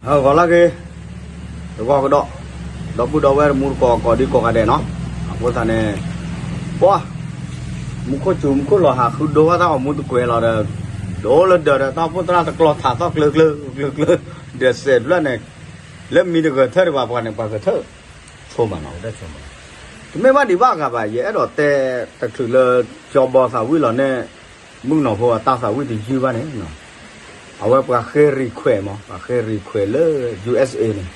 ဂီၤလၢဂ့ၤ, တဂီၤကဒီး, ဒီပုၢ်ဒီဝဲၢ်တမူတကိးကိးဒံကိးဂၤဒဲးနီၤ, အဃိသတးန့ၣ်, ပှၤ, မူခိၣ်စူၤမူခိၣ်လီၤ ဟးဃုဒိဝဲတၢ်ဂီၤမူတကွဲးလီၤဒီး, ဒိလၢဒၢးဒီးတၢ်အိၣ်ဖှိၣ်သရၣ်တကျီထးသီၣ်ကျၢၤကျၢၤကျၢၤကျၢၤ, ဒီးစဲးဖျၢၣ်န့ၣ်, လၢမံၤတဂၢၢ်ထၢၣ်ဒံးဘၣ်ပှၤန့ၣ် ပှၤဂၢၢ်ထၢၣ်, ဆိမးနီၤ, တမ့ၢ်ဘၣ်ဒံးဘၣ်ဂၤဘၣ် ယအဲၣ်ဒိးတဲတချုးလၢ ကၠီဘီသးဝံၣ်လီၤန့ၣ်, မုၣ်ကနီၤဖိအတၢ်သးဝံၣ်တယုၢ်ဘၣ်န့ၣ် အဝဲပှၤဃ့ request မး ပှၤဃ့ request လၢ ယူၢ်အ့းအ့း န့ၣ်,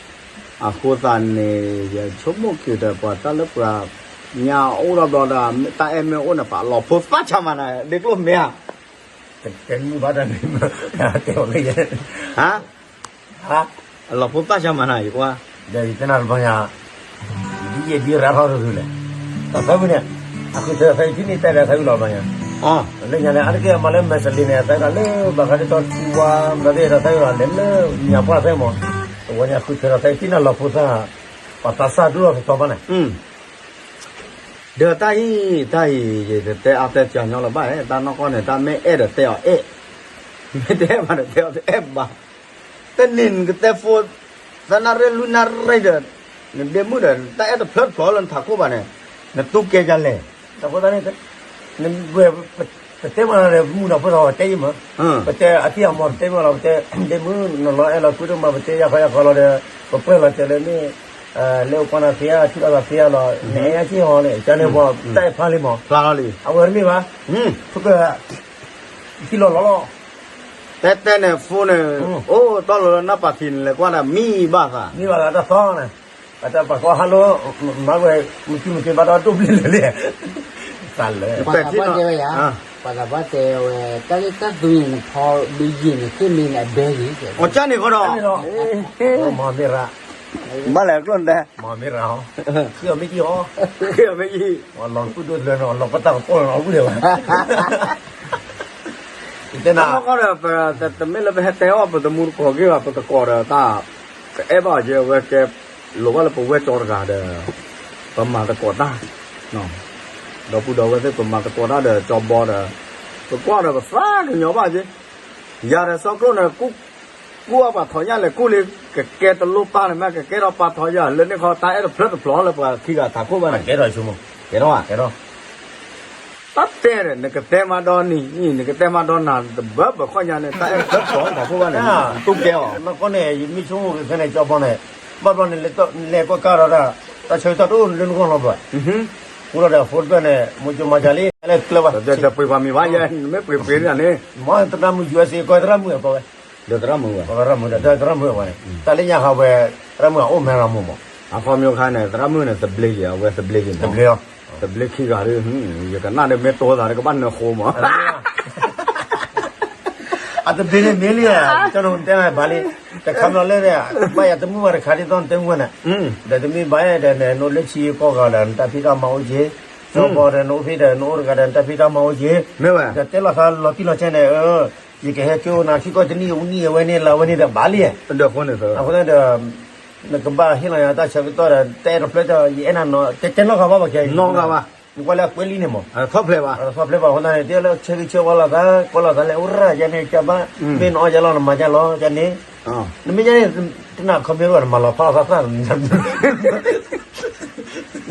အဃိသတးန့ၣ် ယဆိကမိၣ်က့ၤဒီးပှၤတၢ်လၢပှၤ ညါအိၣ်ဒီးဘျီဒီး တၢ်အဲၣ်မ့ၢ်အိၣ်န့ၣ် ပှၤလီၤဖိသၣ်ဆါမးနၤ ဒ့ကျိၣ်မ့ၢ်ဧါ, တဲမုၢ်ဘၣ်တၢ်န့ၣ်, တဲအီၤလၢယဲ, ဟါ, အလီၤဖိသၣ်ဆါမးနၤ ယကွၢ်, ဒီးယတဲနၤတဘျီညါ ဒ်ယဲဒ်ရၤထီၣ်တဂ့ၤလဲၣ်, တၢ်သးဝံၣ်န့ၣ်, အဃုထၢသးဝံၣ်ထံန့ၣ် တဲဒီးသးဝံၣ်လီၤဘျီညါ, လၢညါန့ၣ် အါတက့ၢ်အမၤလၢမဲာ်စလ့န့ၣ် သးဝံၣ်လီၤလၢဘၣ်ဃးဒ်သိးထူဝါ ဘျီသ့ၣ်ဒီးသးဝံၣ်လီၤ လဲၤလၢညါပှၢ်သ့ၣ်မး, တဝီညါဃုထၢဒီးသးဝံၣ်ထံန့ၣ်လီၤဖိသၣ်, ပှၤသးစၢ်ဒိၣ်လီၤကတီၤဘၣ်န့ၣ် ဒီးတၢ်အံၤ, တၢ်အံၤ ယတတဲအါတဲကၢညီလၢၤဘၣ်, တၢ်နီၢ်ကီၢ်န့ၣ် တၢ်မ့ၢ်အဲၣ်ဒီးတဲအီၤအဲၣ်, မ့ၢ်တအဲၣ်ဘၣ်ဒီးတဲအီၤတအဲၣ်ဘၣ်, တနံၤနကတဲ phone သၢနၣ်ရံၣ်လွံၢ်နၣ်ရံၣ်ဒီး, နဒ့မုၣ်ဒီး တၢ်အဲၣ်တဖျၢၣ်တဖျၢၣ်လၢနထးခိၣ်ဘၣ်န့ၣ်, နတူၢ်ကဲဒ်လဲၣ်, အဃိသတးန့ၣ်, ပတဲမးဒီးမုၢ်ဒီးဖိသၣ်ပတဲယံၤမး, ပတဲအထံၣ်အမီၤပတဲမးလီၤ ပတဲ, ဒ့မုၣ် နလီၤအဲၣ်လီၤကွံဒိၣ်မး ပတဲယၤဃီယၤဃီလီၤဒီး, ပပှဲၢ်လီၤတဲာ်လၢမ့ၢ်, လၢအိၣ်ပှၤနၤသ့ဧါ ထံၣ်လိာ်သးသ့ဧါလီၤ နအဲၣ်ယၤက့ၢ်ဟီန့ၣ် ကန့ၣ်ပှၤတၢ်အဲၣ်ဖျါလံမး, ဖျါလီၤလံ, အဝဲတမ့ၢ်ဘၣ်, ဖုက ထံၣ်လီၤလီၤလီၤ, တဲတဲန့ၣ် phone န့ၣ်, အိၣ်တီၢ်လီၤလၢနၢ်ပၤထံးန့ၣ် လဲၤကွၢ်ဒီးမံဘၣ်သး, မံဘၣ်သးတၢ်သီန့ၣ်, ပှၤကိး hello, မၤဝဲ, မုၢ်ကံမုၢ်က့ဘၣ်ဒီးဒိၣ်ဘျ့လၢာ်လံ, သးလၢ, ပှၤသးပှၢ်တဲဝဲယၤ, ပှၤသးပှၢ်တဲဝဲ, တၢ်လၢတၢ်သူန့ၣ် နဖီဘ့ယံာ်န့ၣ် ဃ့မ့ၢ်န့ၣ်အဘဲယံၤ, အကန့ၣ်ဃီဒီး, မၤမ့ၢ်ရၣ်, ဘၣ်လဲၣ်ကျိၣ်နတဲ, မၤမ့ၢ်ရၣ်, ဃ့အီၤမ့ၢ်ယံၤဟီ, ဃ့အီၤမ့ၢ်ယံၤ, လီၤဖုဒိၣ်တလၢန့ၣ် လီၤပတၢ်ကပီၢ်န့ၣ် အဝံၣ်လၢၤဘၣ် တနီၢ်ကီၢ်ဒီး, တမ့ၢ်လၢပဟဲတဲအီၤ ပတမူတကိးက့ၤဘၣ် ပတကိးဒီးတၢ်, ပအဲၣ်ဘၣ်အီၤက့ၤ အဝဲကဲ, လိၣ်ဘၣ်လၢပဝဲၢ်ကၠီတဂၤဒီး, ပမၤသကိးတၢ်, ဒီပုၢ်ဒီဝဲၢ်သ့ၣ် ပမၤသကိးတၢ်ဒီးကၠီဘီဒီး, ပကွၢ်ဒီးပသးကညီၤဘၣ်က့ၤ, ယၤဒီးစီၤကျိၣ်န့ၣ် ကူၣ်အီၣ်ပှၤထီၣ်ညၣ်လဲၣ် ကူၣ်လံ, ကကဲတလိၣ်ပၢ်န့ၣ်မး ကကဲထီၣ်ပၢ်ထီၣ်ယၤ လၢန့ၣ်ခီ တၢ်အဲၣ်တဖျၢၣ်တဖျၢၣ်လၢပှၤခံဂၤထးခိၣ်ဘၣ်န့ၣ်, ကဲထီၣ်, တၢ်တဲဒီး နကတဲမးဒီနံၤ, နကတဲမးဒီနၤ တဘၢဘၢခီၣ်ညါန့ၣ် တၢ်အဲၣ်တဖျၢၣ်တဖျၢၣ်ထးခိၣ်ဘၣ်န့ၣ်, တူၢ်ကဲအီၤ, နီၢ်ကီၢ်န့ၣ် ယမ့ၢ်ဆိကမိၣ်က့ၤခဲန့ၣ် ကၠီဘီန့ၣ်, ဘၣ်ဘျီန့ၣ် လဲၤကွၢ်ကါဒီးတၢ်, တၢ်ဆၢကတီၢ်တအိၣ်လၢနဂီၢ်လီၤဘၣ်, ဃိလီၤဒီး အဖိတဖျၢၣ်န့ၣ် မိၢ်ကၠိမၤကၢ်လံ လဲၤကျၢၤဘၣ်, တပှ့ၤပှၤမံၤဘၣ်ယဲ, နမ့ၢ်ပှ့ၤပှ့ၤန့ၣ်န့ၣ်, မ့ၢ်သရၣ်မုၣ် ယူၢ်အ့စ့ ကီၢ်သရၣ်မုၣ်အကီၢ်ဝဲ, ဒီးသရၣ်မုၣ်ဝဲ, သရၣ်မုၣ်ဝဲ, တၢ်လၢညါဟးဝဲ, သရၣ်မုၣ်အအိၣ်မဲရမိၢ်မး, အခီပညီခါန့ၣ် သရၣ်မုၣ်န့ၣ် သဘျ့က့ၤ အဝဲသဘျ့က့ၤမး, သဘျ့ခံဂၤဒီး, ယကနၣ်ဒီးမ့ၢ်တိသးဒီးကဘၣ်နၢၤဃိမး, အသဘျ့န့ၣ်မ့ၢ်လံ, ကၠီနတဲဘၣ်လံ, တခါမ့ၢ်လၢ, ဘၣ်ယၤတမုာ်ဘၣ်တခါဒ်သိးနတဲမုာ်န့ၣ်, ဒီးတမ့ၢ်ဘၣ်ဒီး နအိၣ်လၢဆံးကိာ်ဂၤဒီး နတၢ်ဖံးတၢ်မၤအိၣ်က့ၤ, ကၠီဘီဒီး နအိၣ်ဖဲဒီး နအိၣ်တဂၤဒီး နတၢ်ဖံးတၢ်မၤအိၣ်က့ၤ, ဒီးတဲလီၤသးလီၤတံၢ်လီၤဆဲးန့ၣ်, ယကဟဲကၠိနၤခံကီၢ်တနံၣ်အံၤ နံၣ်အဝဲန့ၣ် လၢအဝဲန့ၣ်ဒီးဘၣ်လံ, အဃိသတးဒီး နကဘၣ်ဟ့ၣ်လီၤယၤတၢ်ဆၢကတီၢ်ဒီး တၢ်အဲၣ်တဖျၢၣ်ဒီး ယအဲၣ်နၤနီၤ တဲတဲနီတဂၤဘၣ်ဘၣ်ကဲ, နီတဂၤဘၣ်, နကွၢ်လၢအကွဲးလံန့ၣ်မး, ထီၣ်ဖျဲးဘၣ်, ထီၣ်ဖျဲးဘၣ် အဃိသတးန့ၣ် တဲလၢဆၢဂ့ၤဆၢဝါလိာ်သး ကွၢ်လိာ်သးလဲၣ် အိၣ်ရၣ်ယဲန့ၣ် ကဘၣ်, မ့ၢ်နအီၣ်ယဲလီၤ နမၤယဲလီၤ ယဲန့ၣ်, နမ့ၢ်ယဲန့ၣ်, တနၤခီမ့ၢ်ရိၣ် နမၤလီၤဖးသးသၣ်,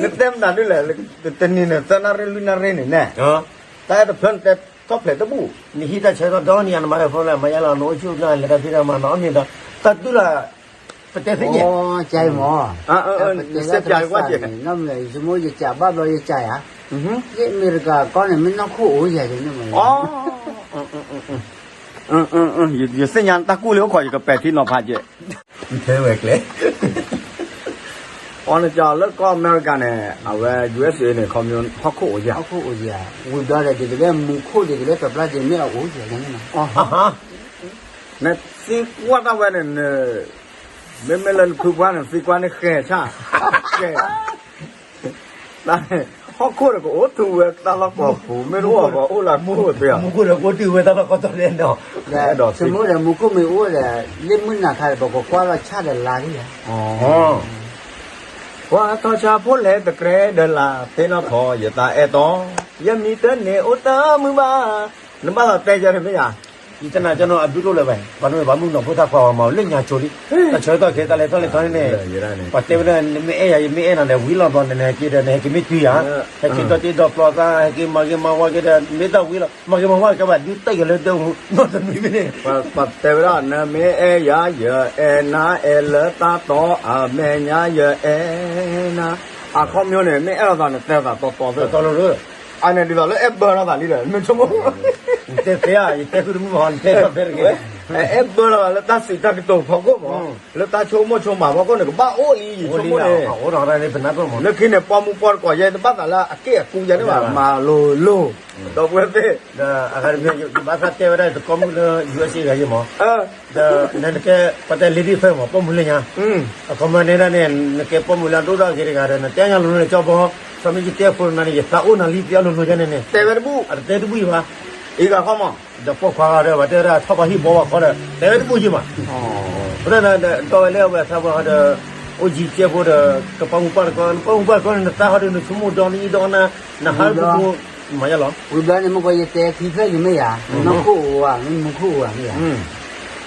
နတဲမနုၤဒ်လဲၣ်, တနံၤန့ၣ် သၢနၣ်ရံၣ်လွံၢ်နၣ်ရံၣ်န့ၣ်န့ၣ်, တၢ်အဲၣ်တဖျၢၣ်န့ၣ်တဲထီၣ်ဖျဲးတဘူၣ်, နဟံးတၢ်ဆၢကတီၢ်ဒီနံၤ နမၤလၢဖိလဲၣ် မၤယဲလီၤ နအိၣ်ဆူၣ်အိၣ်ချ့ လဲၤတၢ်ဖံးတၢ်မၤ နအီၣ်မ့ၤဒီး, တၢ်တုၤလၢ, ပတဲသ့ၣ်ညါ, စဲးမး, စဲးပၠးကွၢ်ကဲ, ယဆိကမိၣ်ယစံးဘၣ်ဘျီယစံးယၤ, ယအမဲရကၤကီၢ်န့ၣ် မ့ၢ်နီၢ်ခိၣ်အိၣ်ယၤန့ၣ်မး, ယသ့ၣ်ညါတၢ်ကူၣ်လၢအိၣ်ခိး ယကပဲာ်ထံနီၤဖးကဲ, ထဲဝဲကျဲ အီၤနကလၢကီၢ်အမဲရကၤန့ၣ် အဝဲ ယူၢ်အ့စ့န့ၣ် ခီဖျိဟီၣ်ခိၣ်အိၣ်ယၤ, ဟီၣ်ခိၣ်အိၣ်ယၤ, ဝံၤဘျီဒီး ဒ်သိးလၢမူခိၣ်ဒ်သိးလၢပျၢ်ပျၢ်ဒ်မ့ၢ်အအိၣ်ယၤန့ၣ်, နသံကွၢ်တၢ်ဝဲန့ၣ် မ့မ့ၢ်လၢနဖုပှၢ်န့ၣ် သံကွၢ်န့ၣ်ဃဲၤဆၣ်, ဃဲၤ, တၢ်န့ၣ် ဟီၣ်ခိၣ်ဒီးကအိၣ်တုၤဝဲတၢ်လီၢ်ကီၢ်ပူၤ မ့ၢ်တအိၣ်ဘၣ်အိၣ်လၢခိၣ်သ့ဧါ, မူခိၣ်ဒီးကအိၣ်တုၤဝဲတၢ်လီၢ်ကီၢ်တီၤလဲၣ်နီၤ, ဆိကမိၣ်ဒီးမူခိၣ်မ့ၢ်အိၣ်ဒီး လၢမုၢ်နၤခါဒီး ပကကွၢ်လီၤဆၣ်ဒီးလါလံဧါ ပှၤထီၣ်ဆါဖိလဲၤတကြဲးဒီးလၢ် သ့ၣ်နီၣ်ထီၣ်ယတၢ်အဲၣ်တီ, ယမံၤတန့ၢ်အိၣ်တမုာ်ဘၣ်, နဘၣ်သးတဲယၤတမ့ၢ်ဧါ, ယတနာ်ကၠီနီၤအဘျုးတအိၣ်လၢၤဘၣ်, ပှၤနမ့ၢ်ဘၣ်မုၢ်နီၢ်ဖိသၣ်ခွါဝဲမၤလၢညါဆိလံ, တၢ်ဆၢကတီၢ်ခဲတၢ်လဲၤထီၣ်လဲၤထီန့ၣ်, ပှၤတဲဝဲဒၣ် နမ့ၢ်အဲၣ်ယၤ ယမ့ၢ်အဲၣ်နၤဒီး ဝံၤလီၤဘျီန့ၣ် နဟဲက့ၤဒီး နဟဲက့ၤမ့ၢ်တုၤယၤ, ဟဲက့ၤဒီတ့ဒီပျီသး ဟဲက့ၤမၤဂ့ၤမၤဝါက့ၤဒီး မ့ၢ်တၢ်ဝံၤလီၤ မၤဂ့ၤမၤဝါကဘၣ်ဒုးတၢ်ယၤလၢဒၢးနီတနွံမ့ၢ်န့ၣ်, ပှၤတဲဝဲဒၣ် နမ့ၢ်အဲၣ်ယၤ ယအဲၣ်နၤ အဲၣ်လၢတၢ်တီ အမဲာ်ညါ ယအဲၣ်နၤ, အခီပညီန့ၣ် မ့ၢ်အဲၣ်လိာ်သးန့ၣ် တဲသးတီတီသ့ၣ်တီလီၤ, အန့ၣ်ဒ်သိးလၢအဲၣ်ဘၢလိာ်သးလံဒီး မ့ၢ်ဆိကမိၣ် နတဲသ့ဧါ ယတဲဃုာ်တမုၢ်ဟီ နတဲထီၣ်ဖဲတဂ့ၤ, အဲၣ်ဘၢလိာ်သးလၢတၢ်စံးတၢ်ကတိၤဖီခိၣ်မး, လၢတၢ်ဆိကမိၣ်ဆိကမးဖီခိၣ်န့ၣ် ကဘၣ်အိၣ်လံ ယဆိကမိၣ်န့ၣ်, လၢခံန့ၣ် ပီမုၢ်ပီတကိး ယဲတဘၣ်သးလၢအက့ၢ်အကူယဲန့ၣ်ဘၣ် မၤလိၤလိၤ, ဒီပုၢ်ဝဲၢ်သ့ၣ်, ဒီးအဂၤတမံၤ ယဘၣ်သးတဲဝဲဒၣ်တကိးမုၢ်လၢ ယူအက်စ့ ဂၤယဲမး ဒီးနကဲ ပှၤတဲ lady first မး ပိာ်မုၣ်လၢညါ, အခီပညီန့ၣ်ဒၣ်န့ၣ် နကဲပိာ်မုၣ်လၢအဒိၣ်ဒၣ်ဂ့ၤတဂၤဒီး နတဲညါလိၤလိၤန့ၣ် ကၠီဘီ, သးမ့ၢ်ယတဲဖိနၤန့ၣ် ယသးအိၣ်နၤလံ ပျီလိၤလိၤယဲန့ၣ်န့ၣ်, တဲဝဲတဘူၣ်, အတတဲတဘူၣ်အံၤဘၣ်, အံၤဂၤခီမး, ဒီးပိာ်ခွါဂၤဒီး ပှၤတဲဝဲဒၣ် ထီၣ်ပှၤဟံၣ်ဘီဝဲခီဒီး တဲဝဲတဘူၣ်ယံၤမး, ပတဲဒီးဝဲလၢအဝဲသးပှၢ်ဒီး အိၣ်ယံၤကဲဖိဒီး ကပီမုၢ်ပၢ်တကိး နပီမုၢ်ပၢ်တကိးန့ၣ် နသးဟီဒီး နဆိကမိၣ်ဒီနံၤဒီနၤ နဟးတပူၤပူၤ မၤယါလီၤ. ဝံၤဘျီန့ၣ် မ့ၢ်ကွၢ်ယတဲခံဖျၢၣ်ယမ့ၢ်ယၤ, နီၢ်ခိၣ်အိၣ်ဧါ မ့ၢ်မူခိၣ်အိၣ်ဧါမ့ၢ်ယၤ,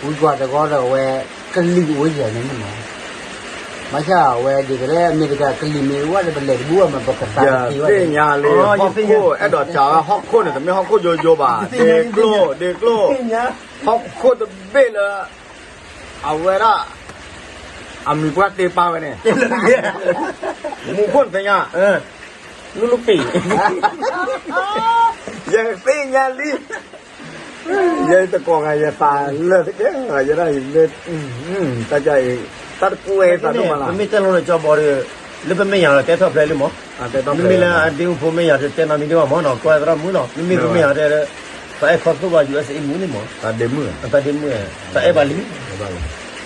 ဝံၤကွၢ်တဂီၤဒီးအဝဲ ကလံၤအိၣ်ယဲၢ်န့ၣ်မ့ၢ်နီၤ, ဘၣ်ဆၣ်အဝဲဒ်သိးလၢအမ့ၢ်တဂၤကလံၤမ့ၢ်ဝဲဒီး ပလဲၤတဘူၣ်ဘၣ်မး ပကသးတသ့ဘၣ်, ယသ့ၣ်ညါလံ ဟီၣ်ခိၣ်အဲၣ်ဒိးစးဝဲဟီၣ်ခိၣ်န့ၣ် တမ့ၢ်ဟီၣ်ခိၣ်ယိယိဘၣ်, ဒ့ကျိၣ် ဒ့ကျိၣ်, ဟီၣ်ခိၣ်တဘ့ၣ်လၢ အဝဲဒၣ် အမံၤပှၢ်တ့ပာ်ဝဲန့ၣ်, မူခိၣ်နသ့ၣ်ညါ, လူလူပံာ်, ယသ့ၣ်ညါလံ, ယတကိးဂၤ ယသးလၢာ်တကဲ, ယဒၣ်ယမ့ၢ်, တၢ်က, တၢ်တကူဝဲသးဒိၣ်မးလီၤ, ပမ့ၢ်တဲလီၤန့ၣ် ကၠီဘီဒီး, လၢပမဲာ်ညါလီၤ တဲထီၣ်ဖျဲးလံမး, မ့မ့ၢ်လၢအဒ့မုၣ်ဖိမဲာ်ညါဒီး တဲနီတမံၤဒံးဘၣ်မးနီၤ, ကွၢ်သရၣ်မုၣ်လီၤ, မ့မ့ၢ်ပမဲာ်ညါဒီး, သးအဲၣ်ခီသိၣ်ဘၣ် ယူအက်စ့ မုၣ်န့ၣ်မး, သးဒ့မုၣ်, သးအဲၣ်ဘၣ်လံ,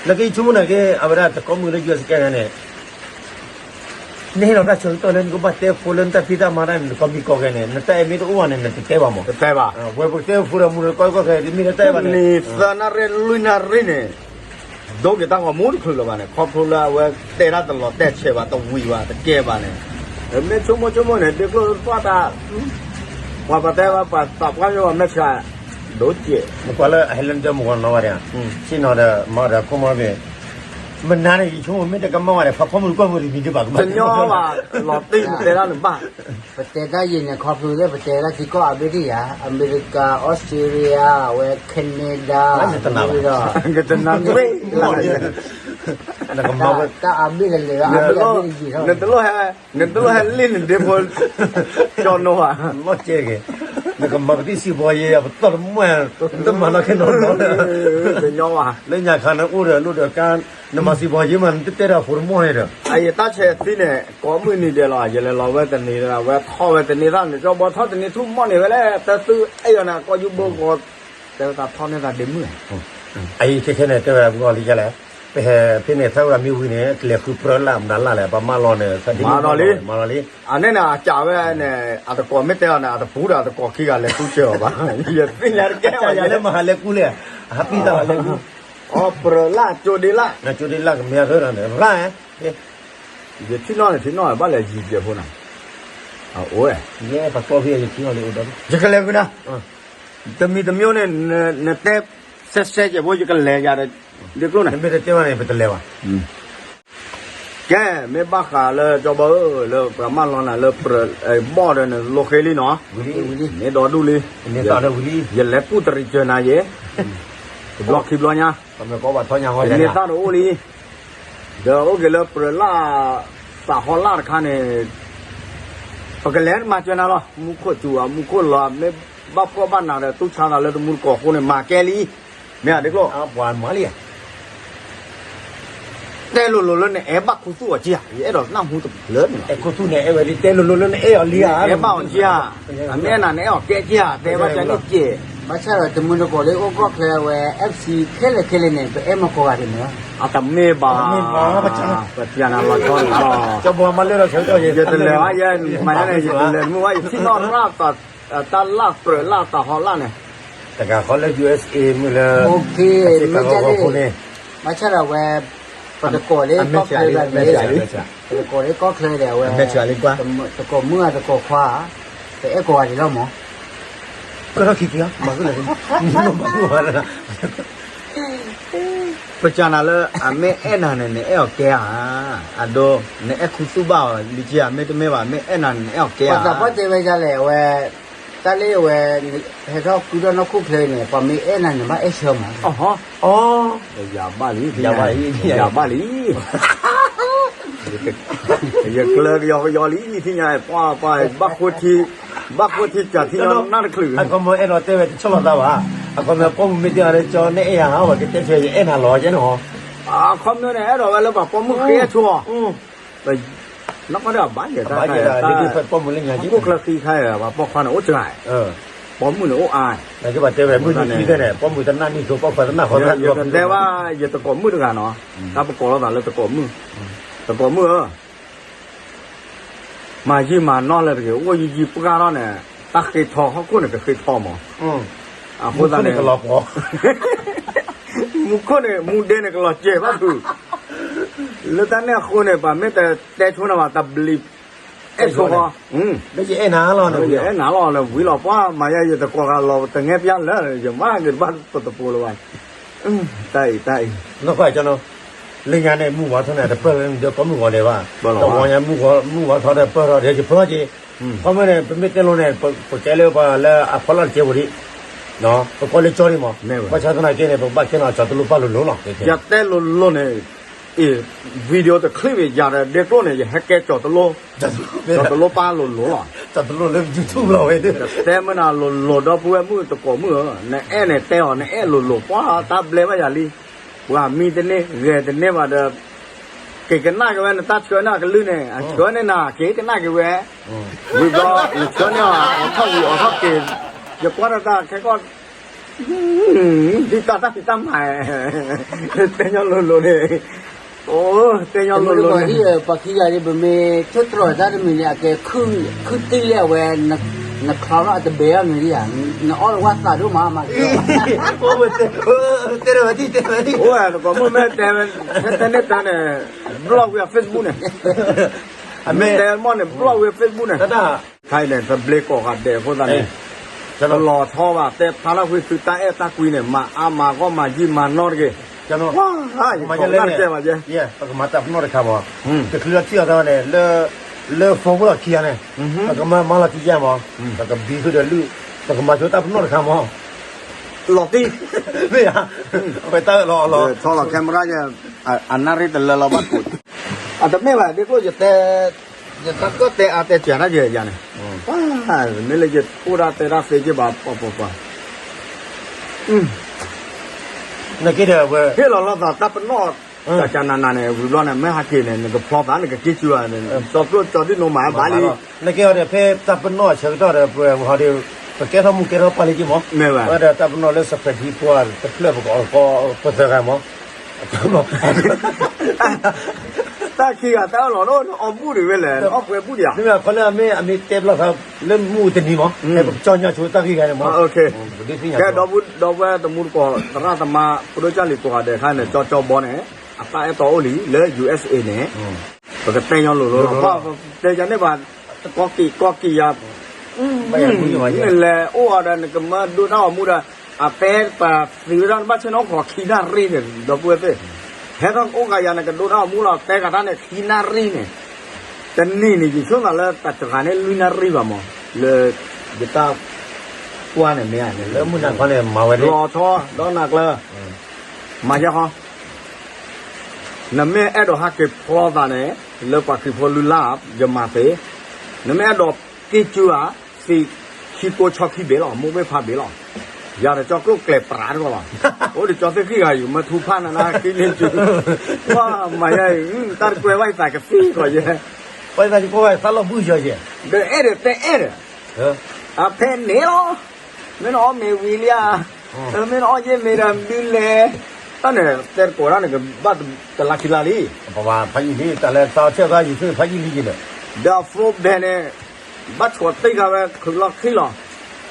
လၢကယဆိကမိၣ်န့ၣ်က့ အဝဲဒၣ်တကိးမုၣ်လၢ ယူအက်စ့ ကဲဂၤန့ၣ် နဟ့ၣ်လီၤတၢ်ဆၢကတီၢ်လၢ နကဘၣ်တဲဖိလၢနတၢ်ဖံးတၢ်မၤတၢ်န့ၣ် နကိးမံၤကိးဂၤန့ၣ် နတၢ်အဲၣ်မ့ၢ်တအိၣ်ဘၣ်န့ၣ် နတတဲဘၣ်မး, တတဲဘၣ်, ဝဲပကတဲဖိဒီးမုၢ်ဒီးကီကီခဲ တမ့ၢ်လၢတၢ်အဲၣ်ဘၣ်န့ၣ်, နံၣ်သၢနၣ်ရံၣ်လွံၢ်နၣ်ရံၣ်န့ၣ်, ဒိက့ၤတၢ်ဂီၤမူတချုးလၢၤဘၣ်န့ၣ် ခီဖျိလၢအဝဲတဲတၢ်တလီၤတဲာ်ဆဲးဘၣ် တဝံၤဘၣ် တကဲဘၣ်န့ၣ်, မ့ၢ်ဆိကမိၣ်ဆိကမိၣ်န့ၣ် ဒ့ကျိၣ်ပှၢ်တၢ်, ပှၤပတဲဘၣ်ပှၤသးပှၢ်ယိဘၣ် မဲာ်ဆှး, ဒိကဲး, နကွၢ်လၢအဟဲလၢနဒၢမုၢ်ဂီၤနီၤဘၣ်ဒီး, ဆ့ၣ်နီၤဒီးမၤဒီးခိၣ်မီၢ်ဘ့ၣ်, မနၤန့ၣ် ယဆိကမိၣ်မ့ၢ်တကမၣ်ဘၣ်ဒီး ဖးဖီမုၢ်တကွၢ်မုၢ်တမံၤဒံးဘၣ်ကဘၣ်, တညီဘၣ်, လီၤတံၢ်နတဲဒၣ်နဘၣ် ပတဲတၢ်ယံာ်န့ၣ် ခီဖျိလၢပတဲဒၣ်ထံကီၢ်အဘ့ၣ်ဒံးယၤ, အမဲရကၤ, အီစထြ့လယါ, အဝဲ Canada, ဒီး ကတနၤမ့ၢ်, တၢ်အဘ့ၣ်လၢလၢအဘ့ၣ်အဘ့ၣ်ယံာ်ထီၣ်, နတလိၣ်ဟဲလံၣ်နဒ့ဖိ, ကၠီနိဘၣ်, လီၤကဲက့ၤ, နကမၤပတံၢ်စံးဘီယ့ အပတီၢ်တမွဲၢ်, နတမၤနီၣ်ခဲနီၣ်နီၣ်, လၢညါခါန့ၣ်အိၣ်ဒီးလိၣ်ဒီးကါ, နမၤစံးဘီယ့မး နတတဲဒီးဖိတမွဲၢ်န့ၣ်ဒီး, အယတၢ်ဆဲးသံန့ၣ် ကိးမုၢ်နံၤဒဲးလီၤ, ယလဲၤလီၤဝဲတနံၤဒီး အဝဲထီၣ်ဝဲတနံၤသၣ်န့ၣ် ကၠီဘီထီၣ်တနံၤထူၣ်မီၢ်န့ၣ်ဝဲလဲၣ်, တၢ်သုအဲၣ်ယီၤန့ၣ် ကီၢ်ယူဘိကီး, တဲဝဲသးထီၣ်န့ၢ်သးဒ့မုၣ်, အအံၤခဲခဲန့ၣ် တဲဝဲဒၣ်ပဂီၢ်လံယလဲၣ်, ပဟဲဖဲန့ၣ်ထၢၣ်ဝဲမ့ၢ်ဝံၤန့ၣ် ကလဲၤဃုပြၢလၢ်မနုၤလၢ်လဲၣ်, ပမၢလီၤန့ၣ် သးဒ့မုၣ်မၤလီၤလံ, မၤလီၤလံ, အန့ၣ်န့ၣ် အစးဝဲန့ၣ် အတကိးမ့ၢ်တဲအီၤန့ၣ် အတပူၤဒီးအတကိးခံဂၤလဲၤဃုစၢၤအီၤဘၣ်, ယသ့ၣ်ညါတကဲဝဲယလဲၣ်, မၤဟးလဲၤကူလဲၣ်, အဟးပံသးဟးလဲၤကူ, အပြၢလၢ်ကၠိဒ့လၢ်, ကၠိဒ့လၢ်ကမ့ၢ်အရၢၢ်ဒီးန့ၣ် ရၢၢ် ယထံၣ်နီၣ်န့ၣ် ထံၣ်နီၣ်ဘၣ်လဲၤယံၤကဲးဖိနၤ, အအိၣ်, ယဲပှၤကျီဖဲယထံၣ်နီၣ်လံအိၣ်ဒီး, ယကလဲၤကွံာ်နၤ, တမံၤတမံၤန့ၣ် နတဲစဲစဲကဲးဖိ ယကလဲၤယၤဒီး, ဒ့ကျိၣ်န့ၣ် နမ့ၢ်တတဲဘၣ်န့ၣ် ပတလဲၤဘၣ်, ကဲ, မ့ၢ်ဘၣ်ဃးလၢကၠီဘီဧၢ လၢပှၤမၢလီၤနၤလၢပြၢ, ဘီၣ်ဒီးနလိဃ့လံနီၤ, မ့ၢ်ဒီဒူၣ်လံ, ယလဲၤကူၣ်တရံးစၢၤနၤယဲ, တဘျီခံဘျီညါ, မ့ၢ်သၣ်တအိၣ်လံ, ဒီးအိၣ်က့ၤလၢပြၢလၢ်, သးဟီလၢ်တခါန့ၣ်, ပကလဲၤမၤစၢၤနၤလီၤ, မူခိၣ်စူၤဧါ မူခိၣ်လီၤ မ့ၢ်ဘၣ်ဖှီၣ်ဘၣ်နးဒီး တူၢ်ဆါသးလၢတမူတကိးအဃိန့ၣ် မၤကဲလံ, မ့ၢ်ဧါ ဒ့ကျိၣ်, ပှၤမၤလံဧါ တဲလိၤလိၤလၢနအဲၣ်ဘၣ်ခူသူၣ်အီၤက့ဧါ, ယအဲၣ်ဒိးနၢ်ဟူတလၢန့ၣ်လီၤ, အဲၣ်ခူသူၣ်န့ၣ် အဲၣ်ဝဲဒ်တဲလိၤလိၤလၢနအဲၣ်အီၤလံဧါ, အဲၣ်ဘၣ်အီၤက့ဧါ, အမ့ၢ်နၤနအဲၣ်အီၤကဲက့ဧါ, တဲဘၣ်ကန့ၣ်က့, ဘၣ်ဆၣ်ဒီးတမူတကိးလၢအိၣ်ကီၢ်ချၢဝဲ FC ခဲလၢာ်ခဲလၢာ်န့ၣ် ပအဲၣ်မ့ၢ်ကိးဂၤဒဲးန့ၣ်, အတမ့ၢ်ဘၣ်, ပတၢ်နၤလီၤဆီန့ၣ်လီၤ, ယတလဲၤဘၣ်, ယမၤန့ၣ် ယတလဲၤတမုာ်ဘၣ်, ယထံၣ်နီၣ်ရၣ် တၢ်လၢပြၢလၢ်တၢ်ဟီလၢ်န့ၣ်, တဂၤဃီလၢ ယူအက်စ့ မုၢ်လၢ မ့ၢ်ကန့ၣ်, ဘၣ်ဆၣ်ဒီးဝဲ, ပတကိးလၢကီၢ်ချၢဒၣ်န့ၣ်, ပတကိးလၢကီၢ်ချၢဒီးဝဲ, တကိးမုၣ်အတကိးခွါ, ပအဲၣ်ကိးဂၤဒဲးလီၤမး, ကထီၣ်ခံခံ မၤကလဲၣ်, မၤကလဲၣ်, ပစံးနၤလၢ အမ့ၢ်အဲၣ်နၤန့ၣ် နအဲၣ်အီၤကဲဧါ, အဒိ နအဲၣ်ခူသူၣ်ဘၣ်အီၤ လံက့ဧါ, မ့တမ့ၢ်ဘၣ် မ့ၢ်အဲၣ်နၤန့ၣ် နအဲၣ်အီၤကဲဧါ. ပှၤသးပှၢ်တဲဝဲဒ်လဲၣ်, အဝဲ တၢ်လၢအဝဲ ဟဲထီၣ်ဃုထီၣ်နီၢ်ခိၣ်ချၢအံၤန့ၣ် ပှၤမ့ၢ်အဲၣ်နၤန့ၣ် ဘၣ်အဲၣ်ဆၢမး. အီၤဟီ, ယၤဘၣ်လံ, ယၤဘၣ်လံ, ယၤဘၣ်လံ. ယကျၢၤကယီကယီလံ ထံၣ်ညါ, ပှၤပှၤ ဘၣ်ဃိထံ, ဘၣ်ဃိထံကၢ်ထံၣ်ညါနၢ်တချုး, အခီပညီအဲၣ်ဒိးတဲဝဲတဆီၣ်လီၤသးဘၣ်, အခီပညီပိာ်မုၣ်မ့ၢ်တဲအီၤလၢကၠီ နအဲၣ်ယၤဧါ, ပှၤကတဲဆၢ ယအဲၣ်နၤလီၤ ကဲန့ၣ်ဟီ. အခီပညီန့ၣ် အဲၣ်ဒိးဝဲလၢပှၤပိာ်မုၣ်ဃ့ဆိအီၤ, နီၢ်ကီၢ်ဒီးအဘၣ်ယဲၢ်တၢ်ခါ, ပိာ်မုၣ်လၢညါက့ ခိၣ်ချၢဃံခါ, ပှၤပိာ်ခွါန့ၣ်အိၣ်စှၤ, ပိာ်မုၣ်န့ၣ်အိၣ်အါ, နကဘၣ်တဲဝဲ မုၢ်နံၤခံဖဲန့ၣ် ပိာ်မုၣ်တနၢ်နံၣ်သိး ပိာ်ခွါတနၢ်ဃီ, ယကတဲဝဲ ယသကိးမုၣ်တဂၤနီၤ, တၢ်ပကိးလိာ်သးလၢသကိးမုၣ်, သကိးမုၣ်ဧၢ, မၤယံာ်မၤနီၢ်လၢတဂ့ၤ, အိၣ်ယံာ်ယံာ်ပှၢ်ထီၣ်န့ၣ် တၢ်ဃ့ထီဟီၣ်ခိၣ်န့ၣ် ကဃ့ထီမး, အဃိသတးန့ၣ် မူခိၣ်န့ၣ် မူဒဲန့ၣ် ကလီၤစဲၤဘၣ်ဖုး, လၢတၢ်န့ၣ်အဃိန့ၣ် ပှၤမ့ၢ်တတဲဆိနၤဘၣ် တဘျံးအဲၣ်ဆိဃီ, ယအဲၣ်နၤလီၤ, ယအဲၣ်နၤလီၤ နဝံၤလီၤ ပှၤမၤယဲ ယသကိးဂၤလီၤ တငဲးပျၢ်လၢ ယမၤက့ၤတဘၣ်ပတပိၤလၢၤဘၣ်, တၢ်အံၤတၢ်အံၤ, လၢညါန့ၣ် မုၢ်ဝါထီၣ်န့ၣ် တပၢၢ်လၢဒီးကိးမုၢ်ဂီၤဒဲးဘၣ်, တဝီညါ မုၢ်ဝါထီၣ်ဒီးပၢၢ်ထီၣ်ဒီး ယဖျီက့ၤ, ခီမ့ၢ်န့ၣ် ပမ့ၢ်တဲလိၤန့ၣ် ပကဲလၢပှၤလၢအဖီလာ်တကဲဝဲဒၣ်, ပကိးလၢကၠီဒံးမး, ဘၣ်ဆၣ်သနာ်က့န့ၣ် ပဘၣ်ကဲနီၤ ကၠီၤတလိၣ်ပၢ်လိၤလိၤလီၤ, ယတဲလိၤလိၤန့ၣ် အ့ၣ် video တချံးဝံၤ ယၤဒီးဒ့ကျိန့ၣ် ယဟဲကဲ ကၠီၤတလိၣ်, ကၠီၤတလိၣ်ပၢ်လိၤလိၤလီၤ, ကၠီၤတလိၣ်လၢ YouTube လီၤဝဲ, ယတဲမ့ၢ်နၤလိၤလိၤ ဒီပုၢ်ဝဲၢ်မုၣ်သကိးမုၣ်ဧၢ, နအဲၣ်န့ၣ်တဲအီၤ နအဲၣ်လိၤလိၤ ပှၤတၢ်ဘျဲဘၣ်ယၤလံ, ပှၤမံတန့ၢ် ဂဲၤတန့ၢ်ဘၣ်ဒီး က့ၤကနၣ်က့ၤဝဲ နတၢ်ဆှၢန့ၢ်အကလုၢ်န့ၣ် အဆှၢန့ၢ်နၤ က့ၤကနၣ်က့ၤဝဲ, ဝံၤဘျီ နဆှၢန့ၢ်အီၤ အီၣ်ထီၣ်ဝံၤအီၣ်ထီၣ်က့ၤ, ယကွၢ်တၢ်တၢ်ခဲကီၢ် ဒ်တၢ်တၢ်ဖံးတၢ်မၤ, တဲညီလိၤလိၤန့ၣ်, အိ တဲညီလိၤလိၤန့ၣ်, ပှၤခံဂၤန့ၣ် ပမ့ၢ်ထိၣ်တြီၤတၢ်တမံၤန့ၣ် အကဲ ခုတံၢ်လၢအဝဲ နချီထီၣ်အတဘဲအီၤန့ၣ်, နအီၣ်လၢဝၣ်သးဒိၣ်မးမး, တဲဝဲဒ်တဲဝဲဒ်, အိ နကိးမုၣ်မ့ၢ်တဲဝဲ, ထဲန့ၣ်တၢ်န့ၣ် block ဝံၤအ Facebook န့ၣ်, အမ့ၢ်တဲမီၢ်န့ၣ် block ဝံၤအ Facebook န့ၣ်, တၢ် ခဲအံၤန့ၣ် တဘျ့ကိးဂၤဒဲးအဃိသတးန့ၣ်, တလီၤထီဘၣ် တဲဖျါထီၣ်ကွံာ်သုတၢ်အဲၣ်တၢ်ကွံန့ၣ် မၤအါမၤဂီၢ်မၤယံာ်မၤနီၢ်တဂ့ၤ, ပှၤယကိးနၢ်တကဲဘၣ်ယဲ, ပကမၤတၢ်ပနီၣ်တခါမး, တချုးလီၤထံၣ်အီၤတၢ်န့ၣ် လၢ phone ဖိလီၤခံဂၤန့ၣ်, ပကမၤမၤလီၤခံယဲမး, ပကဘံသုဒီးလုၢ်, ပကမၤဆိတၢ်ပနီၣ်တခါမး, လီၤတံၢ်, မ့ၢ်ဧါ, အဝဲတၢ်လီၤလီၤ, ဆီလီၤ camera ယဲ, အနၣ်ရံၣ်တလၢလီၤဘၣ်ကိး အတမ့ၢ်ဘၣ် ဒ့ကျိၣ်ယတဲ, ယတၢ်ကီၢ်တဲအါတဲစှၤတၢ်ယဲယၤန့ၣ်, မ့ၢ်လၢယအိၣ်ဒၣ်တဲဒၣ်သ့က့ဘၣ်ပှၤပှၤပှၤ, နက့ဒီးဝဲ, ဟ့ၣ်လီၤလိာ်သးတၢ်ပနီၣ်, တၢ်ကနၤနၤန့ၣ် ဝံၤဘျီန့ၣ် မ့ၢ်ဟးက့ၤန့ၣ် နကဖျီသး နကက့ၤစူၤဧါ, စီၤပျိၢ်ကၠီဒ်နိမၤဘၣ်လံ, နက့အီၤဒီး ဖဲတၢ်ပနီၣ်အဆၢကတီၢ်ဒီး ပဝဲဟီဒီး ပကဲထီၣ်မူကဲထီၣ်ပၢ်လံက့မး, မ့ၢ်ဝဲ ဝဲဒီးတၢ်ပနီၣ်လၢ စပဲးထံ ပှၤတဖျၢၣ်ပကအီၣ်ကီ ပသၢဂၤမး တၢ်ခံဂၤတၢ်အၢၣ်လီၤဒိၣ်န့ၣ် အီၣ်ဘူၣ်ဒံးဝဲလဲၣ် အီၣ်ပှဲၤဘူၣ်ဒံးဧါ, မ့ၢ်ခီလၢအမ့ၢ်အမ့ၢ်တဲဘျီခါ လၢမူတနံၤမး ဖဲပကၠီညါဆိတၢ်ဂ့ၢ်ဂၤန့ၣ်မး, ကဲဒီပုၢ်ဒီဝဲၢ်တမူတကိး သရၣ်သမါ ပဒိၣ်ကၢ်လံၤကိးဂၤဒဲးခါန့ၣ် ကၠီကၠီဘီန့ၣ် အတၢ်အဲၣ်တီအိၣ်လံလၢ ယူၢ်အ့ၣ်စ့ၣ်န့ၣ်, ပကတဲညီလိၤလိၤလီၤ, ပတဲယၤန့ၣ်ဘၣ် တကီက့ၤကီက့ၤယၤ လဲၤအိၣ်အီၤဒီး နကမၢဒိတၢ်ဂီၤမူဒီး အတဲပှၤသံဝဲဒၣ် နဘၣ်ဆ့ၣ်နီၤအိၣ်ခိးခံနၣ်ရံၣ်န့ၣ် ဒီပုၢ်ဝဲၢ်သ့ၣ်, ဟဲထီၣ်အိၣ်ဂၤယၤ နကဒိတၢ်ဂီၤမူလီၤ တဲဂၤတၢ်န့ၣ် ခံနၣ်ရံၣ်န့ၣ်, တနံၤန့ၣ် ယဆိကမိၣ်လၢတၢ်တဂၤန့ၣ် လွံၢ်နၣ်ရံၣ်ဘၣ်မး လၢ ယတၢ်ကွၢ်န့ၣ်မ့ၢ်ဧါန့ၣ် လၢမုၢ်နၤခီန့ၣ် မၤဝဲန့ၣ် လီၤဆီ ဒီးနၤကျၢၤ မၤယဲၢ်ခီ နမ့ၢ်အဲၣ်ဒိးဟးက့ၤဖျီသးန့ၣ် လၢပှၤခရံာ်ဖိလုၢ်လၢ် ယမၤသ့, နမ့ၢ်အဲၣ်ဒိးက့ၤစူၤဧါ, သံးခံကိဆီခံဘ့ၣ်လီၤ, မိၢ်ဘ့ၣ်ဖးဘ့ၣ်လီၤ, ယၤဒီးကၠီကျိၣ်ကျဲၤပြးတဂီၢ်လီၤ, အိၣ်ဒီးကၠီသ့ၣ်ခံဂၤ ယမ့ၢ်ထူဖးနၤနၤ က့ၤန့ၢ်စူၤ, ပှၤမၤယဲၢ်အံၤ တၢ်တကွဲးဘၣ်ယသးကသံၣ်ကီးယဲၢ်, ပှၤယသးကသံၣ်ကီး သးလီၤဘုယီၤယဲၢ်, ဒီးအဲၣ်ဒီးတဲအဲၣ်ဒီး အဖဲန့ၣ်လီၤ, မ့ၢ်နအီၣ်မ့ၤဝံၤလံဧါ, မ့ၢ်နအီၣ်ယဲၢ်မ့ၤဒီးဒုးလဲၤ, တၢ်န့ၣ် တဲတကိးတၢ်န့ၣ် ကဘၣ်တလါခံလါလံ, ပှၤဖးယံာ်လံ တၢ်လၢသးအီၣ်ဆဲၣ်သးယူၤသ့ၣ်ဖးယံာ်လံက့ၤဒီး, ဒီးအဖိဘဲန့ၣ် ဘၣ်ဆိးတ့ၢ်ခါဝဲခုးလီၢ်ခံလီၤ,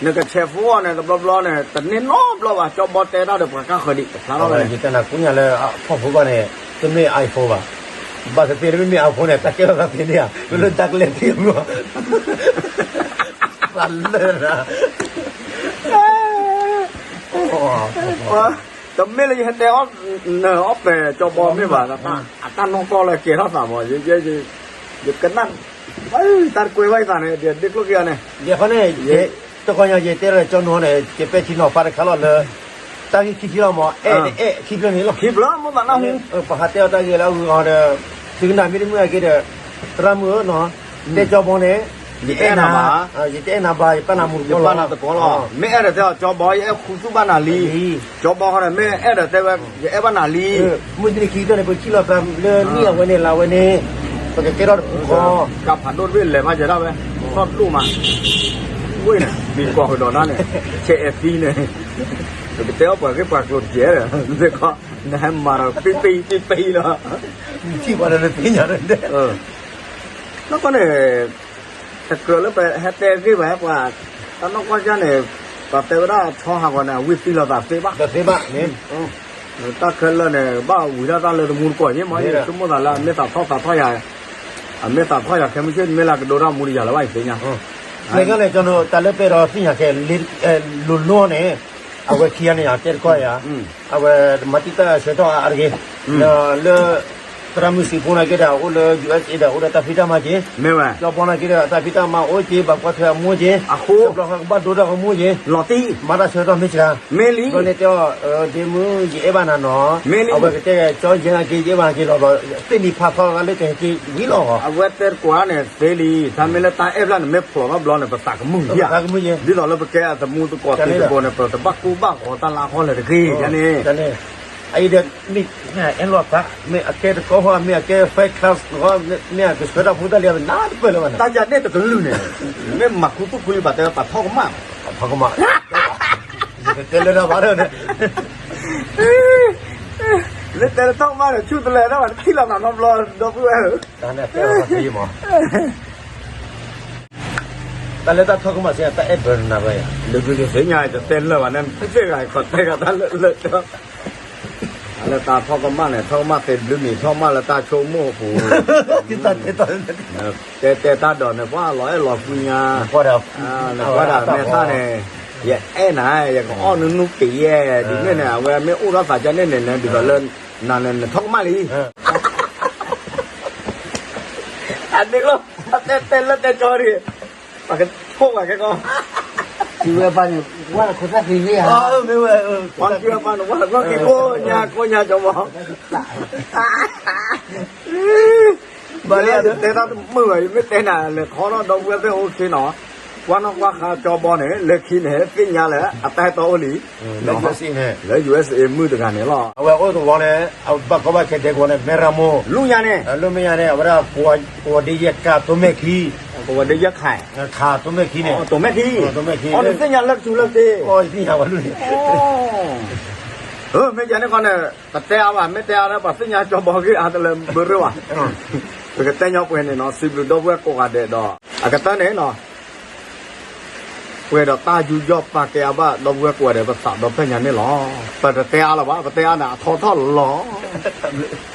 နကဆဲးဖိအီၤန့ၣ် တဘျီဘျီန့ၣ် တန့ၢ်နီတဘျီဘၣ် ကၠီဘီတဲတၢ်ဒီးပှၤကါဃၢၤဒံး တဖျါထီၣ်ဝဲန့ၣ် ယတဲနၤကိးညါလၢအဖီၣ်ဖိဘၣ်န့ၣ် တမ့ၢ် iPhone ဘၣ်, ဘၣ်သ့ၣ်သ့ၣ်လၢမ့မ့ၢ် iPhone န့ၣ် တၢ်ကဲထီၣ်သးသ့န့ၣ်ဧါ, မ့ၢ်လၢတၢ်ကလဲၤသ့အမုၢ်, သးလၢနၤ တမ့ၢ်လၢယဟဲတဲအီၣ်နၢၤအီၣ်ပဲာ်ကၠီဘီမ့ၢ်ဘၣ်, အတၢ်နီၢ်ကီၢ်လၢကဲထီၣ်သးမး, ယကနၣ် တၢ်တကွဲဘၣ်အသးန့ၣ် ဒ်ကျိၣ်က့ၤအီၤန့ၣ်, ယဲခီန့ၣ် တကီၢ်ညါယတဲလၢကၠီနူၤန့ၣ် ယပဲာ်ထံနီၤဖးတခါလီၤလၢ တၢ်ဂ့ၢ်ခံထံၣ်လီၤမး အဲၣ်တအဲၣ်ခံဖျၢၣ်န့ၣ်လီၤ. ခံဖျၢၣ်မ့ၢ်သးနၢ်ဟူ, ပဟးတဲအီၤတၢ်ဂ့ၢ်လၢအဂုၤအဂၤဒီး သုကနၣ်မ့တမ့ၢ်အဂ့ၤဒီး သရၣ်မုၣ်ဧၢနီၤ, တဲကၠီဘီန့ၣ် ယအဲၣ်နၤဘၣ်, ယတအဲၣ်နၤဘၣ် ယပာ်နၤမူတကိးလီၤ, ယပာ်နၤတကိးလီၤ, မ့ၢ်အဲၣ်ဒီးတဲအီၤကၠီဘီ ယအဲၣ်ခူသူၣ်ဘၣ်နၤလံ, ကၠီဘီဃီဒီး မ့ၢ်အဲၣ်ဒီးတဲဝဲ ယအဲၣ်ဘၣ်နၤလံ, မုၢ်တနံၤခံကတၢၢ်န့ၣ် ပထံၣ်လိာ်သးလၢနံၣ်အဝဲန့ၣ်လၢအဝဲန့ၣ်, ပကကဲထီၣ်တပူၤဃီ, ကဖးဒိၣ်တဘ့ၣ်လဲၤဘၣ်ယဲဒၣ်ဝဲ, ထီၣ်ဒိၣ်မး, ဝ့ၢ်န့ၣ် မံၤကီၢ်ကဒီးဒၣ်န့ၣ်, ဆဲးအဲၣ်သံန့ၣ်, ပကတဲအီၣ်ပှၤဂ့ၢ်ပှၤကျိၤတကဲဒီး, နဟဲမၤဒီးပံပံပံပံလီၤ, နထံၣ်ပှၤဒီးနသ့ၣ်ညါဒီး, နီၢ်ကီၢ်န့ၣ် တကြၢးလၢပဟဲတဲဂ့ၢ်ဘၣ်ပှၤ, တၢ်နီၢ်ကီၢ်ကၢ်န့ၣ်, ပှၤတဲဝဲဒၣ်ဆီဟးဂီၤန့ၣ် အဝံသံလီၤသးသ့ဘၣ်, တၢ်ခဲလၢာ်န့ၣ် ဘၣ်ဝံၤဒၣ်တၢ်လၢတမူတကိးယ့ၢ်မး, ယဆိကမိၣ်သးလၢအမ့ၢ်သးထီၣ်သးထီၣ်ယၤ, အမ့ၢ်သးထီၣ်ယၤခဲမုၢ်ဆ့ၣ် မ့ၢ်လၢကဒိတၢ်မူတယၤလၢၤဘၣ်ယသ့ၣ်ညါ, လဲၤကလဲၤကၠီနူၤ တၢ်လၢပဲာ်ဒီးသ့ၣ်ညါခဲ လိၤလိၤန့ၣ်, အဝဲခံဂၤန့ၣ် ယတဲတကီၢ်ယၤ, အဝဲမၤတံာ်တာ်ဆၢထီၣ်အါတဂ့ၤ, လၢ သရၣ်မုၣ်စံးဖိနာ်က့ဒီး အိၣ်လၢ ယူၢ်အဲစ်အ့ ဒီး အိၣ်ဒီးတၢ်ဖံးတၢ်မၤက့ၤ, မ့ၢ်ဝဲ, ကၠီဘီနာ်က့ဒီး တၢ်ဖံးတၢ်မၤအိၣ်က့ၤ ဘၣ်ကွၢ်ထွဲအမိၢ်က့ၤ, တဘျီဃီကဘၣ်ဒိတၢ်ကမိၢ်က့ၤ, လီၤတံၢ်, မၤတၢ်ဆၢထီၣ်မ့ၢ်စှၤ, မ့ၢ်လံ, ဘျီန့ၣ်တဲအီၤ, ဒ့မုၣ် ယအဲၣ်ဘၣ်နၤနီၤ, မ့ၢ်လံ, အဝဲကတဲကၠီယဲနာ်က့ ယအဲၣ်ဘၣ်နၤက့ၤလီၤဘျီ, သ့ၣ်နံၤဖးထီၣ်လၢကဟဲက့ၤဝံၤလီၤ, အဝဲတဲတကွၢ်န့ၣ်သ့လံ, တၢ်မ့ၢ်လၢတၢ်အဲၣ်ဖျါန့ၣ် မ့ၢ်ဖျိးထီၣ်ဘျီန့ၣ် ပသးကမုာ်ယၤ, ဒ်သိးလၢပကဲအတမူတကိးသ့တဘိန့ၣ် ပတဘၣ်ကိၢ်ဘၣ်ဂီၤတၢ်လၢအဂီၢ်လၢၤတဂ့ၤန့ၣ် အအံၤဒီး မ့ၢ်အဲၣ်လိာ်သး မ့ၢ်အကဲတကီၢ်ဃီ မ့ၢ်အကဲ first class ဃီ မ့ၢ်အကဆှၢတၢ်ဖိတၢ်လံၤ နးတပၢၢ်လၢၤဘၣ်န့ၣ် တၢ်ယၤန့ၣ်တကလုာ်န့ၣ် မ့ၢ်မၤခူသူၣ်ခူလံဘၣ်တဲဝဲပှၤထီၣ်ကမၣ်, ပှၤထီၣ်ကမၣ်, တဲလၢတၢ်ဘၣ်ဒီးန့ၣ် လၢတဲလၢထီၣ်ကမၣ်န့ၣ် ဆူၣ်တလဲၤဒၣ်ဘၣ် တထံၣ်လီၤနၤနီတဘျီ ဒီပုၢ်ဝဲၢ်ဧၢ, တၢ်န့ၣ်တဲဝဲမး တၢ်လၢတၢ်ထီၣ်ကမၣ်စ့ၢ် တၢ်အဲၣ်ဘၢနၤဝဲယၤ, လၢဒုးသ့ၣ်ညါတတဲလၢာ်ဘၣ်န့ၣ် မ့ၢ်စ့ၢ်ဂၤခီတဲဂၤတၢ်လၢလၢတၢ်, တၢ်လၢတၢ်ထီၣ်ကမၣ်န့ၣ် ထီၣ်ကမၣ်သ့ဘျုးနံၤ ထီၣ်ကမၣ်လၢတၢ်ဆိကမိၣ်အပူၤ, တၢ်တဲတၢ်ဒီးန့ၣ် ပှၤလီၤအဲၣ်လီၤကွံညါ, နကွၢ်ဒၣ်မဲာ်သၣ်န့ၣ်, ယအဲၣ်နၤ ယကအီၣ်နူနူပံၤယဲ, ဒ်န့ၣ်န့ၣ် အဝဲမ့ၢ်အိၣ်ထီၣ်သးကၢ်န့ၣ်န့ၣ် ဒ်သိးလၢ နၤန့ၣ် နထီၣ်ကမၣ်လံ အဒ့လီၤ, အတဲတဲလၢတဲကၠီဒံး, ပှၤကထိၣ်ပှၤကဲကီ, ထံဝဲပၢ်န့ၣ် ဝၢ်ခိၣ်သၣ်ဃံၤဝဲဧါ, မ့ၢ်ဝဲ, ပှၤထံဝဲပၢ်န့ၣ် ဝၢ်ခိၣ်သၣ်ဃံၤကိးညါကိးညါကၠီမး, ဘၣ်လံ ယတဲတၢ်တမုာ်ဘၣ် ယမ့ၢ်တဲနၤလဲၤခီထီၣ်ဒီပုၢ်ဝဲၢ်သ့ၣ်အိၣ်ခ့နီၤ, ကွၢ်နီၣ်ကွၢ်ဃါကၠီဘီန့ၣ် လၢခံန့ၣ် သ့ၣ်ညါလၢ အတၢ်ဟဲတီအိၣ်လံ လၢ ယူႇအက်စ် အ့ န့ၣ်, လၢ ယူႇအက်စ် အ့ မုၣ်တဂၤန့ၣ်လီၤ. အဝဲအိၣ်သဝီန့ၣ် အဘၣ်ကီဘၣ်ခဲဒဲကဝီၤန့ၣ် မဲၣ်ရမိၢ်, လူညါန့ၣ်, လၢမဲၣ်ညါန့ၣ် အဝဲဒၣ် ကဝီၤဒ့ယဲၢ်ကး တိၤမဲၣ်ခံ, ကဝီၤဒ့ယဲၢ်ခး, ခး တိၤမဲၣ်ခံန့ၣ်, တိၤမဲၣ်ခံ, တိၤမဲၣ်ခံ, အီၤန့ၣ်သ့ၣ်ညါလၢကစူၤလၢသ့, သ့ၣ်ညါဝဲလူန့ၣ်, မ့ၢ်ယၤန့ၣ်ခီန့ၣ် ပတဲအါဘၣ် မ့ၢ်တဲအါလၢ ပှၤသ့ၣ်ညါကၠီဘီဂ့ၢ်အါတလၢဘၢရၢၢ်ဘၣ်, ပကတဲညီပှဲၤန့ၣ်နီၤ စံးဘျုးဒီပုၢ်ဝဲၢ်ကိးဂၤဒဲးဒီး အကတၢၢ်န့ၣ်နီၤ ပှဲၤဒီးတၢ်ယူးယီၣ်ပာ်ကဲအါဘၣ် ဒီပုၢ်ဝဲၢ်ကိးဂၤဒဲး ပသးဒီဖျၢၣ်ညါန့ၣ်လီၤ. ပတတဲအါလၢၤဘၣ် ပတဲအါန့ၣ် အထီထီၣ်လီၤ.